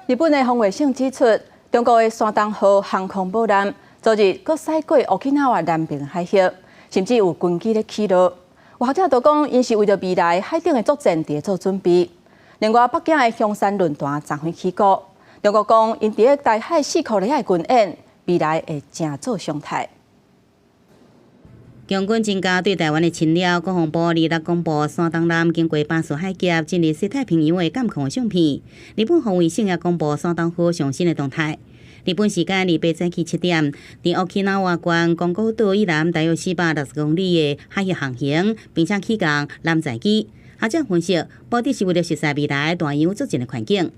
日本的防衛省指出，中國的山東號航空母艦昨日閣駛過沖繩南邊海域，甚至有軍機咧起落。有學者都講，𪜶是為著未來海頂的作戰佇咧做準備。另外，北京的香山論壇昨昏起鼓，中國講𪜶佇咧台海四箍里的軍演，未來會成做常態。共軍增加對台灣的侵略，國防部26公布山東艦經過巴士海峽進入西太平洋的監控相片。日本防衛省也公布山東號上新的動態。日本時間28早起7點，佇沖繩縣宮古島以南大約460公里的海域航行，並且起降艦載機。學者分析，目的是為了熟悉未來大洋作戰的環境。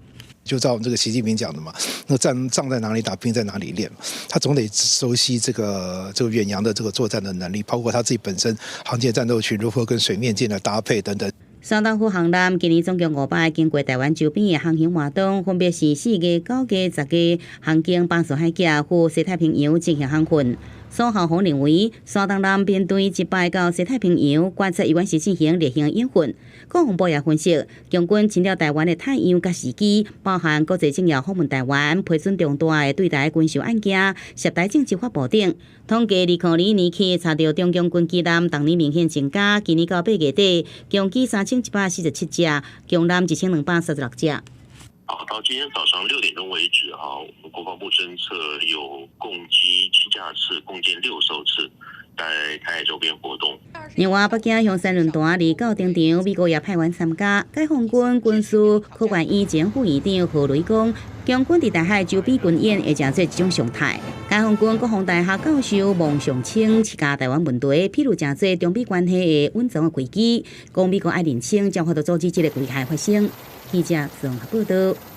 就照這個習近平講的嘛，那戰仗在哪裡打，兵在哪裡練，他總得熟悉這個遠洋的這個作戰的能力，包括他自己本身航艦戰鬥群如何跟水面艦的搭配等等。山東號航艦今年總共5擺經過台灣周邊的航行活動，分別是4月、9月、10月航經巴士海峽赴西太平洋進行航訓。蘇孝宏認為，山東艦編隊這擺到西太平洋，觀察猶原是進行例行演訓。國防部也分析，共軍侵略台灣的態樣佮時機，包含國際政要訪問台灣、批准重大的對台軍售案件、涉台政治發布等。統計2002年起查著中共軍機艦，逐年明顯增加，今年到8月底，共機3147隻，共艦1236隻。好，到今天早上6點鐘為止，哈，我們國防部偵測有共機7架次，共艦6艘次在台海周邊活動。另外，北京香山論壇29登場，美國也派員參加。解放軍軍事科學院前副院長何雷講，共軍佇台海周邊軍演會成做一種常態。解放軍國防大學教授王尚清提台灣問題，披露成做中美關係的隱藏的危機，講美國愛認清，才有法度阻止這个危害發生。記者綜合報道。